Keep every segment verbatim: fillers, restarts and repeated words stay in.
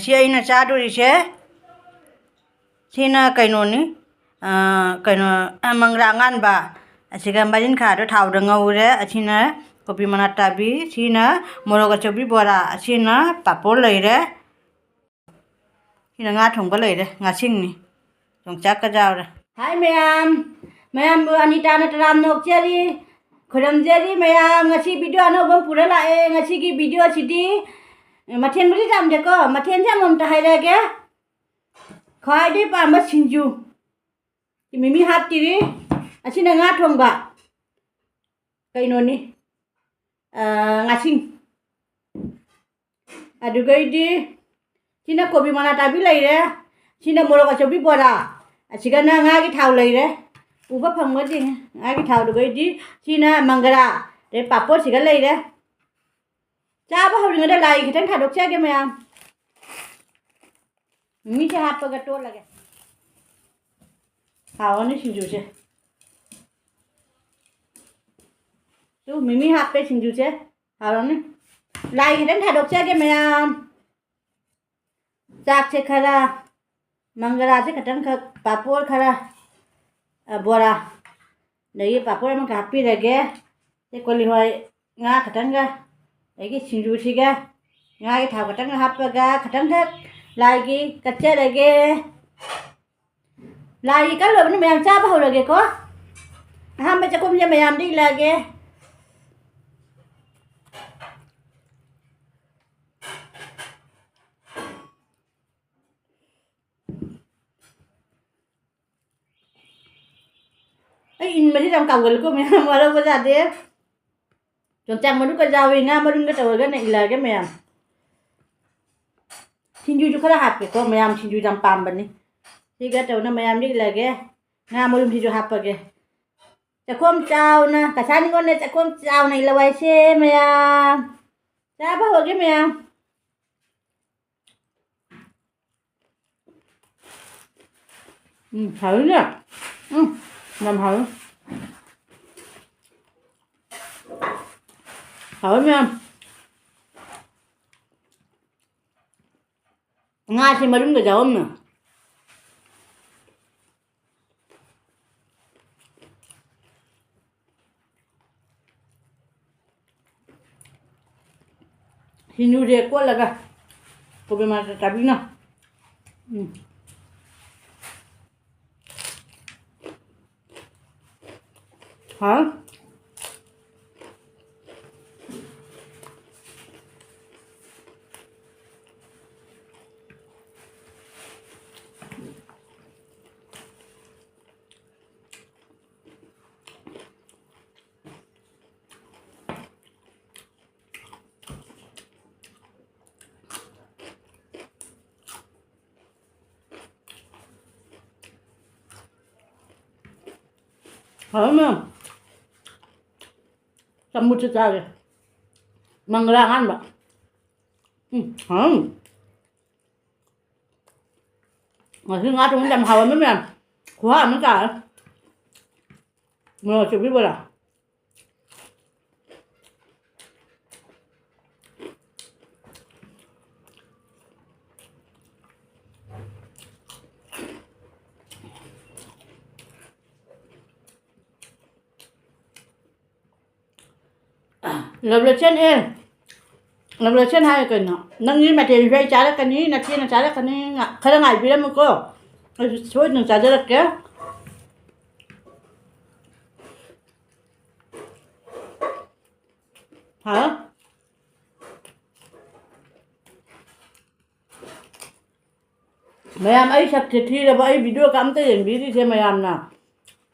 ꯁꯤ ꯑꯩꯅ ꯆꯥꯗꯣꯔꯤꯁꯦ, ꯁꯤꯅ ꯀꯩꯅꯣꯅꯤ, ꯑ, ꯀꯩꯅꯣ, ꯑ, ꯃꯪꯒ꯭ꯔꯥ ꯑꯉꯥꯟꯕ꯫ ꯑꯁꯤꯒ ꯃꯔꯤꯟꯈꯥꯗꯣ ꯊꯥꯎꯗ ꯉꯧꯔꯦ꯫ ꯑꯁꯤꯅ ꯀꯣꯕꯤ ꯃꯅꯥ ꯇꯥꯕꯤ, ꯁꯤꯅ ꯃꯣꯔꯣꯛ ꯑꯆꯧꯕꯤ ꯕꯣꯔꯥ, ꯑꯁꯤꯅ ꯄꯥꯄꯣꯔ ꯂꯩꯔꯦ, ꯁꯤꯅ ꯉꯥ ꯊꯣꯡꯕ ꯂꯩꯔꯦ, ꯉꯥꯁꯤꯡꯅꯤ, ꯌꯣꯡꯆꯥꯛꯀ ꯌꯥꯎꯔꯦ꯫ ꯍꯥꯏ ꯃꯌꯥꯝ, ꯃꯌꯥꯝꯕꯨ ꯑꯅꯤꯇꯥꯅ ꯇꯔꯥꯝꯅ ꯑꯣꯛꯆꯔꯤ, ꯈꯨꯔꯨꯝꯖꯔꯤ ꯃꯌꯥꯝ꯫ ꯉꯁꯤ video ꯑꯅꯧꯕ ꯑꯃ ꯄꯨꯔ ꯂꯥꯛꯑꯦ꯫ ꯉꯁꯤꯒꯤ video ꯑꯁꯤꯗꯤ ꯃꯊꯦꯜꯕꯨꯗꯤ ꯌꯥꯝꯗꯦꯀꯣ, ꯃꯊꯦꯜꯁꯦ ꯑꯃꯃꯝꯇ ꯍꯥꯏꯔꯛꯑꯒꯦ꯫ ꯈ꯭ꯋꯥꯏꯗꯒꯤ ꯄꯥꯝꯕ ꯁꯤꯡꯖꯨ, ꯃꯤꯃꯤ ꯍꯥꯞꯇꯤꯔꯤ꯫ ꯑꯁꯤꯅ ꯉꯥ ꯊꯣꯡꯕ, ꯀꯩꯅꯣꯅꯤ, ꯑ, ꯉꯥꯁꯤꯡ꯫ ꯑꯗꯨꯒꯩꯗꯤ ꯁꯤꯅ ꯀꯣꯕꯤ ꯃꯅꯥ ꯇꯥꯕꯤ ꯂꯩꯔꯦ, ꯁꯤꯅ ꯃꯣꯔꯣꯛ ꯑꯆꯧꯕꯤ ꯕꯣꯔꯥ, ꯑꯁꯤꯒꯅ ꯉꯥꯒꯤ ꯊꯥꯎ ꯂꯩꯔꯦ꯫ ꯎꯕ ꯐꯪꯕꯁꯤꯡ ꯉꯥꯒꯤ ꯊꯥꯎꯗꯨꯒꯩꯗꯤ, ꯁꯤꯅ ꯃꯪꯒ꯭ꯔꯥ, ꯑꯗꯩ ꯄꯥꯐꯣꯔꯁꯤꯒ ꯂꯩꯔꯦ꯫ ꯆꯥꯕ ꯍꯧꯔꯤꯉꯩꯗ ꯂꯥꯏ ꯈꯤꯇꯪ ꯊꯥꯗꯣꯛꯆꯒꯦ ꯃꯌꯥꯝ꯫ ꯃꯤꯃꯤꯁꯦ ꯍꯥꯞꯄꯒ ꯇꯣꯠꯂꯒꯦ꯫ ꯍꯥꯎꯔꯅꯤ ꯁꯤꯡꯖꯨꯁꯦ꯫ ꯇꯨ ꯃꯤꯃꯤ ꯍꯥꯞꯄꯦ ꯁꯤꯡꯖꯨꯁꯦ꯫ ꯍꯥꯎꯔꯅꯤ꯫ ꯂꯥꯏ ꯈꯤꯇꯪ ꯊꯥꯗꯣꯛꯆꯒꯦ ꯃꯌꯥꯝ꯫ ꯆꯥꯛꯁꯦ ꯈꯔ, ꯃꯪꯒ꯭ꯔꯥꯁꯦ ꯈꯤꯇꯪꯈꯛ, ꯄꯥꯐꯣꯔ ꯈꯔ, ꯑ, ꯕꯣꯔꯥ, ꯑꯗꯒꯤ ꯄꯥꯐꯣꯔ ꯑꯃꯈꯛ ꯍꯥꯞꯄꯤꯔꯒꯦ꯫ ꯁꯦ ꯀꯣꯂꯤ ꯍꯋꯥꯏ ꯉꯥ ꯈꯤꯇꯪꯒ, ꯑꯗꯒꯤ ꯁꯤꯡꯖꯨꯁꯤꯒ ꯉꯥꯒꯤ ꯊꯥꯎ ꯈꯤꯇꯪꯒ ꯍꯥꯞꯄꯒ ꯈꯤꯇꯪꯈꯛ ꯂꯥꯏꯒꯤ ꯀꯠꯆꯔꯒꯦ꯫ ꯂꯥꯏꯒꯤ ꯀꯠꯂꯨꯔꯕꯅꯤ ꯃꯌꯥꯝ, ꯆꯥꯕ ꯍꯧꯔꯒꯦꯀꯣ꯫ ꯑꯍꯥꯟꯕ ꯆꯥꯛꯈꯨꯝꯁꯦ ꯃꯌꯥꯝꯗ ꯏꯜꯂꯛꯑꯒꯦ꯫ ꯑꯩ ꯏꯟꯕꯁꯤ ꯌꯥꯝ ꯀꯥꯎꯒꯜꯂꯤꯀꯣ ꯃꯌꯥꯝ, ꯋꯥꯔꯧꯕ ꯌꯥꯗꯦ꯫ ꯌꯣꯡꯆꯥꯛ ꯃꯔꯨꯒ ꯌꯥꯎꯏ, ꯉꯥ ꯃꯔꯨꯝꯒ ꯇꯧꯔꯒꯅ ꯏꯜꯂꯛꯑꯒꯦ ꯃꯌꯥꯝ꯫ ꯁꯤꯡꯖꯨꯁꯨ ꯈꯔ ꯍꯥꯞꯀꯦꯀꯣ, ꯃꯌꯥꯝ ꯁꯤꯡꯖꯨ ꯌꯥꯝ ꯄꯥꯝꯕꯅꯤ꯫ ꯁꯤꯒ ꯇꯧꯅ ꯃꯌꯥꯝꯗ ꯏꯜꯂꯛꯑꯒꯦ꯫ ꯉꯥ ꯃꯔꯨꯝꯁꯤꯁꯨ ꯍꯥꯞꯄꯒꯦ꯫ ꯆꯥꯛꯈꯣꯝ ꯆꯥꯎꯅ, ꯀꯁꯥ ꯅꯤꯉꯣꯜꯅ ꯆꯥꯛꯈꯣꯝ ꯆꯥꯎꯅ ꯏꯜꯂꯛꯑꯣ ꯍꯥꯏꯁꯦ ꯃꯌꯥꯝ꯫ ꯆꯥꯕ ꯍꯧꯔꯒꯦ ꯃꯌꯥꯝ꯫ ꯎꯝ, ꯍꯥꯎꯋꯤꯅꯦ꯫ ꯎꯝ, ꯌꯥꯝ ꯍꯥꯎꯋꯤ꯫ ꯍꯥꯎꯋꯤ ꯃꯌꯥꯝ꯫ ꯉꯥꯁꯤ ꯃꯔꯨꯝꯒ ꯌꯥꯎꯔꯝꯃꯦ꯫ ꯁꯤꯡꯖꯨꯁꯦ ꯀꯣꯠꯂꯒ ꯀꯣꯕꯤ ꯃꯔꯛꯇ ꯆꯥꯕꯤꯅ꯫ ꯎꯝ꯫ ꯍꯥꯎ꯫ ꯍꯥꯎꯔꯝꯃꯦ꯫ ꯆꯝꯐꯨꯠꯁꯨ ꯆꯥꯒꯦ꯫ ꯃꯪꯒ꯭ꯔꯥ ꯑꯉꯥꯟꯕ꯫ ꯎꯝ, ꯍꯥꯎꯔꯝꯃꯦ꯫ ꯉꯁꯤ ꯉꯥ ꯊꯣꯡꯕ ꯌꯥꯝ ꯍꯥꯎꯔꯝꯃꯦ ꯃꯌꯥꯝ꯫ ꯈꯨꯍꯥꯎ ꯑꯃ ꯇꯥꯔꯦ꯫ ꯃꯣꯔꯣꯛ ꯑꯇꯦꯛꯄꯤ ꯕꯣꯔꯥ꯫ ꯂꯕꯂꯦꯁꯟ ꯑꯦ, ꯂꯕꯂꯦꯁꯟ ꯍꯥꯏꯔꯦ ꯀꯩꯅꯣ? ꯅꯪꯒꯤ ꯃꯊꯦꯜꯁꯨ ꯑꯩ ꯆꯥꯔꯛꯀꯅꯤ, ꯅꯆꯦꯅ ꯆꯥꯔꯛꯀꯅꯤ, ꯉ-, ꯈꯔ ꯉꯥꯏꯕꯤꯔꯝꯃꯨꯀꯣ꯫ ꯑꯩꯁꯨ ꯁꯣꯏꯗꯅ ꯆꯥꯖꯔꯛꯀꯦ꯫ ꯍꯥꯎ꯫ ꯃꯌꯥꯝ, ꯑꯩ ꯁꯛꯁꯦ ꯊꯤꯔꯕ? ꯑꯩ ꯚꯤꯗꯤꯑꯣꯒ ꯑꯝꯇ ꯌꯦꯡꯕꯤꯔꯤꯁꯦ ꯃꯌꯥꯝꯅ꯫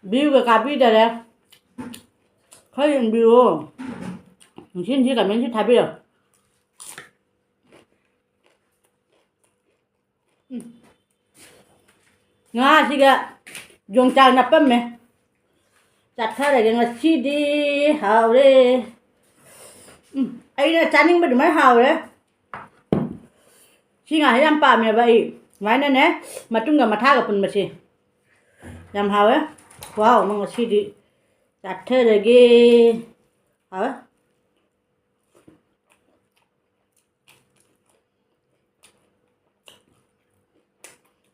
ꯚ꯭ꯌꯨꯒ ꯀꯥꯕꯤꯗꯔꯦ꯫ ꯈꯔ ꯌꯦꯡꯕꯤꯌꯨ꯫ ꯅꯤꯡꯁꯤꯡꯁꯤ ꯀꯃꯦꯟꯁꯤ ꯊꯥꯕꯤꯔꯣ꯫ ꯎꯝ꯫ ꯉꯥꯁꯤꯒ ꯌꯣꯡꯆꯥꯛ ꯅꯞꯄꯝꯃꯦ꯫ ꯆꯥꯊꯔꯒꯦ ꯉꯁꯤꯗꯤ꯫ ꯍꯥꯎꯔꯦ꯫ ꯎꯝ, ꯑꯩꯅ ꯆꯥꯅꯤꯡꯕ ꯑꯗꯨꯃꯥꯏꯅ ꯍꯥꯎꯔꯦ꯫ ꯁꯤ ꯉꯥꯁꯦ ꯌꯥꯝ ꯄꯥꯝꯃꯦꯕ ꯑꯩ꯫ ꯁꯨꯃꯥꯏꯅꯅꯦ, ꯃꯇꯨꯝꯒ ꯃꯊꯥꯒ ꯄꯨꯟꯕꯁꯦ ꯌꯥꯝ ꯍꯥꯎꯋꯦ꯫ ꯈꯨꯍꯥꯎ ꯑꯃ ꯉꯁꯤꯗꯤ ꯆꯥꯊꯔꯒꯦ꯫ ꯍꯥꯎꯋꯦ꯫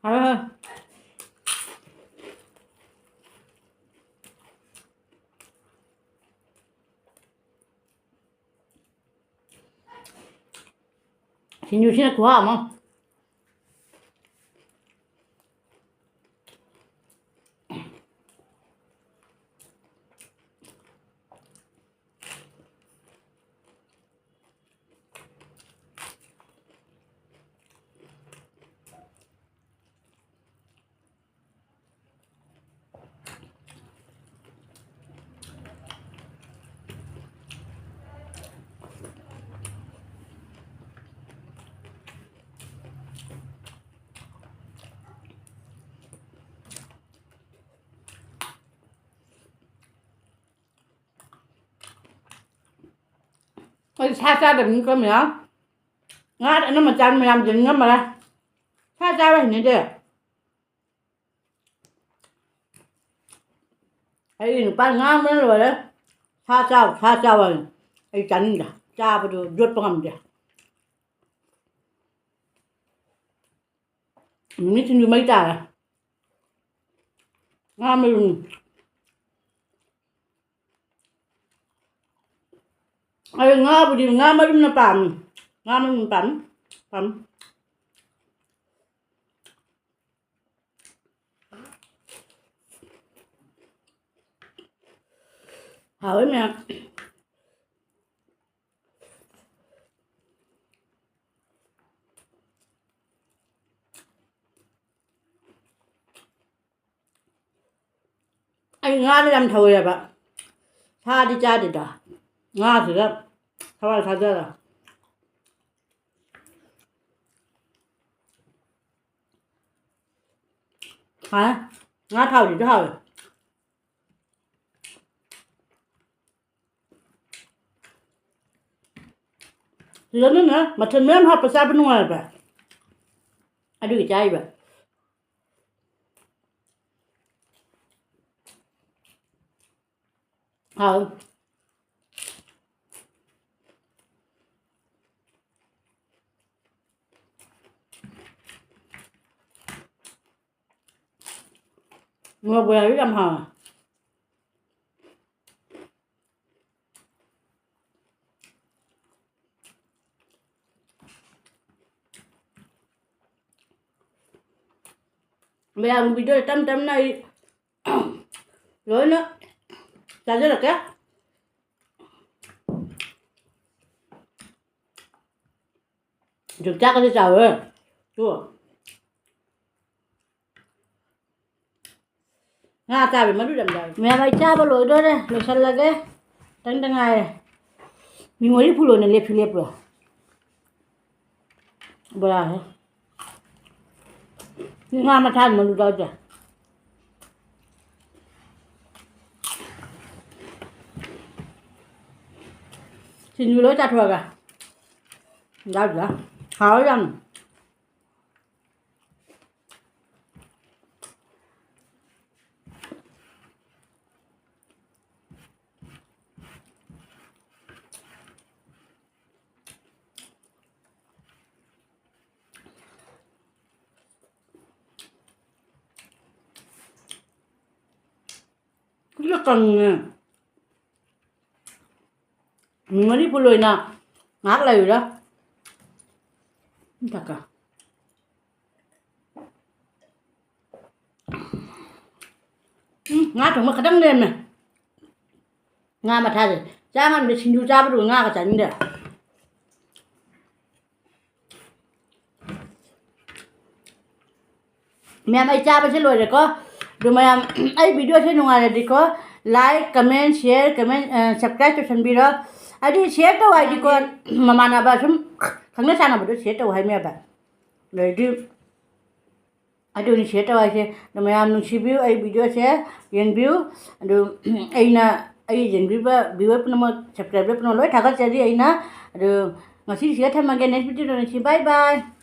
ꯍꯣꯏ, ꯍꯣꯏ꯫ ꯁꯤꯡꯖꯨꯁꯤꯅ ꯈꯨꯍꯥꯎ ꯑꯃ꯫ ꯑꯩ ꯁꯥ ꯆꯥꯗꯕꯅꯤꯀꯣ ꯃꯌꯥꯝ꯫ ꯉꯥ ꯑꯅꯝꯕ ꯆꯥꯕ ꯃꯌꯥꯝ ꯌꯦꯡ ꯉꯝꯃꯔꯣꯏ꯫ ꯁꯥ ꯆꯥꯕ ꯍꯩꯅꯗꯦ꯫ ꯑꯩꯒꯤ ꯅꯨꯄꯥ ꯉꯥꯡꯕꯅ ꯂꯣꯏꯔꯦ꯫ "ꯁꯥ ꯆꯥꯎ, ꯁꯥ ꯆꯥꯎ" ꯍꯥꯏ꯫ ꯑꯩ ꯆꯥꯅꯤꯡꯗꯦ꯫ ꯆꯥꯕꯗꯣ ꯌꯣꯠꯄ ꯉꯝꯗꯦ꯫ ꯃꯤꯃꯤ ꯁꯤꯡꯖꯨ ꯃꯩ ꯇꯥꯔꯦ꯫ ꯉꯥ ꯃꯔꯨꯝ꯫ ꯑꯩ ꯉꯥꯕꯨꯗꯤ ꯉꯥ ꯃꯔꯨꯝꯅ ꯄꯥꯝꯃꯤ꯫ ꯉꯥ ꯃꯔꯨꯝ ꯄꯥꯝꯃꯤ꯫ ꯄꯥꯝꯃꯤ꯫ ꯍꯥꯎꯋꯦ ꯃꯌꯥꯝ꯫ ꯑꯩ ꯉꯥꯗ ꯌꯥꯝ ꯊꯧꯋꯦꯕ꯫ ꯁꯥꯗꯤ ꯆꯥꯗꯦꯗ꯫ ꯉꯥꯁꯤꯗ ꯊꯋꯥꯏ ꯊꯥꯖꯔ꯫ ꯍꯥꯎꯋꯦ꯫ ꯉꯥ ꯊꯥꯎꯁꯤꯁꯨ ꯍꯥꯎꯋꯦ꯫ ꯁꯤꯗꯅꯅꯦ ꯃꯊꯦꯜ ꯃꯌꯥꯝ ꯍꯥꯞꯄ ꯆꯥꯕ ꯅꯨꯡꯉꯥꯏꯕ꯫ ꯑꯗꯨꯒꯤ ꯆꯥꯏꯕ꯫ ꯍꯥꯎ꯫ ꯃꯣꯔꯣꯛ ꯕꯣꯔꯥꯁꯨ ꯌꯥꯝ ꯍꯥꯎꯋꯦ꯫ ꯃꯌꯥꯝꯒꯤ video ꯇꯞ ꯇꯞꯅ ꯑꯩ ꯂꯣꯏꯅ ꯆꯥꯖꯔꯛꯀꯦ꯫ ꯌꯣꯡꯆꯥꯛꯀꯁꯦ ꯆꯥꯎꯋꯦ꯫ ꯇꯨ꯫ ꯉꯥ ꯆꯥꯕ ꯃꯔꯨ ꯌꯥꯝ ꯌꯥꯎꯋꯦ꯫ ꯃꯌꯥꯝ, ꯑꯩ ꯆꯥꯕ ꯂꯣꯏꯗꯣꯔꯦ, ꯂꯣꯏꯁꯜꯂꯒꯦ꯫ ꯈꯤꯇꯪꯗ ꯉꯥꯏꯔꯦ꯫ ꯃꯤ ꯃꯔꯤ ꯐꯨꯜ ꯑꯣꯏꯅ ꯂꯦꯞꯁꯨ ꯂꯦꯞꯄ꯭ꯔꯣ? ꯕꯣꯔꯥꯁꯦ꯫ ꯉꯥ ꯃꯊꯥ ꯃꯔꯨ ꯌꯥꯎꯗꯦ꯫ ꯁꯤꯡꯖꯨ ꯂꯣꯏ ꯆꯥꯊꯣꯛꯑꯒ꯫ ꯌꯥꯎꯗꯦ꯫ ꯍꯥꯎꯋꯦ ꯌꯥꯝ꯫ ꯁꯤꯒ ꯀꯪꯉꯦ꯫ ꯃꯤꯠ ꯃꯔꯤ ꯐꯨꯜ ꯑꯣꯏꯅ ꯉꯥꯏꯍꯥꯛ ꯂꯩꯔꯨꯔ꯫ ꯊꯛꯀꯦ꯫ ꯎꯝ, ꯉꯥ ꯊꯣꯡꯕ ꯈꯇꯪ ꯂꯩꯔꯝꯃꯦ꯫ ꯉꯥ ꯃꯊꯥꯁꯦ꯫ ꯆꯥ ꯉꯝꯗꯦ, ꯁꯤꯡꯖꯨ ꯆꯥꯕꯗꯨꯒ ꯉꯥꯒ ꯆꯥꯅꯤꯡꯗꯦ꯫ ꯃꯌꯥꯝ, ꯑꯩ ꯆꯥꯕꯁꯦ ꯂꯣꯏꯔꯦꯀꯣ꯫ ꯑꯗꯨ ꯃꯌꯥꯝ, ꯑꯩ videoꯁꯦ ꯅꯨꯡꯉꯥꯏꯔꯗꯤꯀꯣ, like, comment, share, comment, ꯑ, subscribe ꯇꯧꯁꯟꯕꯤꯔꯣ꯫ ꯍꯥꯏꯗꯤ share ꯇꯧ ꯍꯥꯏꯗꯤꯀꯣ, ꯃꯃꯥꯟꯅꯕ ꯁꯨꯝ ꯈꯪꯅ ꯆꯥꯟꯅꯕꯗꯣ share ꯇꯧ ꯍꯥꯏꯕꯅꯦꯕ꯫ ꯑꯗꯩꯗꯤ ꯑꯗꯨꯅꯤ share ꯇꯧ ꯍꯥꯏꯁꯦ꯫ ꯑꯗꯣ ꯃꯌꯥꯝ ꯅꯨꯡꯁꯤꯕꯤꯌꯨ, ꯑꯩ videoꯁꯦ ꯌꯦꯡꯕꯤꯌꯨ꯫ ꯑꯗꯨ ꯑꯩꯅ, ꯑꯩ ꯌꯦꯡꯕꯤꯕ viewer ꯄꯨꯝꯅꯃꯛ, subscriber ꯄꯨꯝꯅꯃꯛ ꯂꯣꯏ ꯊꯥꯒꯠꯆꯔꯤ ꯑꯩꯅ꯫ ꯑꯗꯨ ꯉꯁꯤ ꯁꯤꯗ ꯊꯝꯃꯒꯦ, next videoꯗ ꯎꯅꯁꯤ꯫ Bye bye꯫